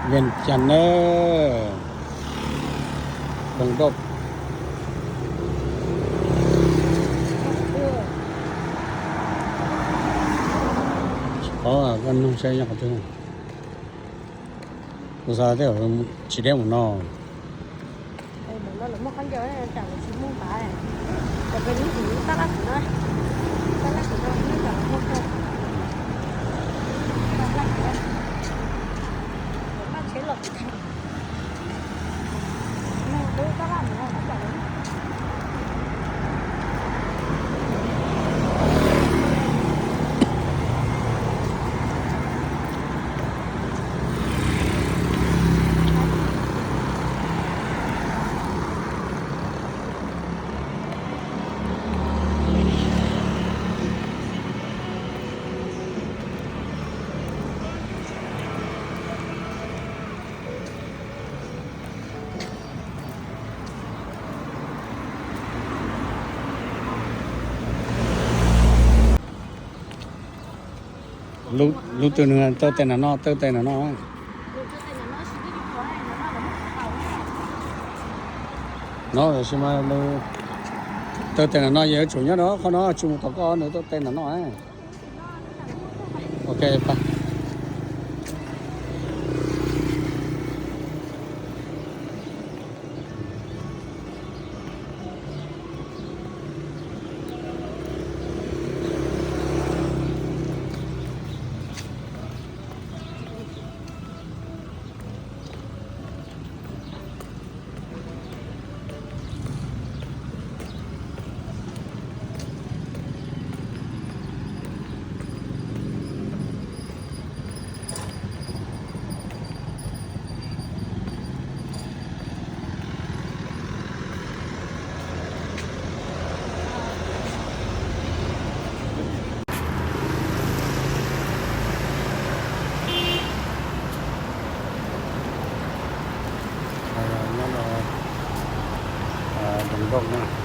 Vias Cas na, Doos Doj. Tsis paub, koj nug saib nyob qhov twg. Kuv xav tias tsis deb mus no. Lub twg nws tawg tes nram no, tawg tes nram no. No tab sis mas nws tawg tes nram no, yog yuav tsum nyob rau qhov no, tsis mus tom koj, nws tawg tes nram no. Ok, pa. Nyob rau Doos Doj na.